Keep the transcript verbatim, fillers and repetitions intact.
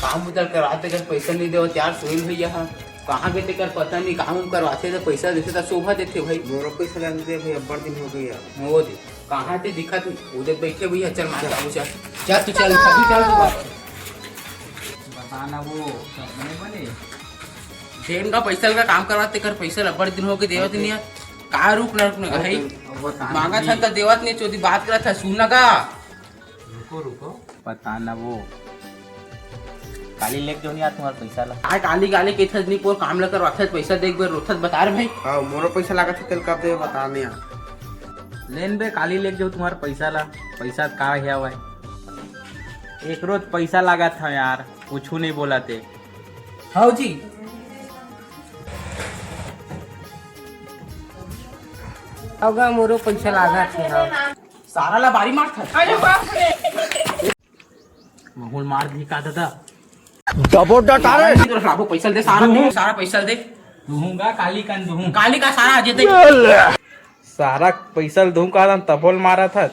काम उधर करवाते कर पैसा नहीं देवत यार सुनील भैया हा। कहाँ गए तेकर पता नहीं, काम उम करवाते तो पैसा देते तो शोभा देते भाई। मोरो पैसा लेने दे भाई, अब्बड़ दिन हो गई यार। वो दे, कहाँ ते दिखत नहीं, उधर बैठे भैया, चल मार बाबू चल। चल तू चल, अभी चल तू। बता ना वो सब नहीं बने। जेन का पैसा का काम करवाते कर पैसा अब्बड़ दिन हो गए देवत नहीं है। का रुक ना रुक ना भाई। अब बता ना मांगा था भाई। तो देवत नहीं, चोदी बात करा था, सुन ना का। रुको रुको। पता ना वो काली लेके जो नहीं यार तुम्हारा पैसा ला। आय काली काली के थस नहीं पोर काम लकर रखत पैसा देख बे रोथत बता रे भाई। हाँ, मोरो पैसा लागत है, तेल कब दे बता नहीं यार। लेन बे काली लेके जो तुम्हारा पैसा ला। पैसा का है भाई? एक रोज पैसा लागत था यार, कुछ नहीं बोला ते। हाँ जी। अगा मोरो पैसा लागत है, हाँ। सारा ला बारी मार था। अरे बाप रे। महूल मार दी का दादा। दबो डटा रे। नहीं तो राबो पैसा दे, सारा दे, सारा पैसा दे। दूंगा काली कन दूं। काली का सारा आज दे। सारा पैसा दूं का दादा, तबोल मारा था।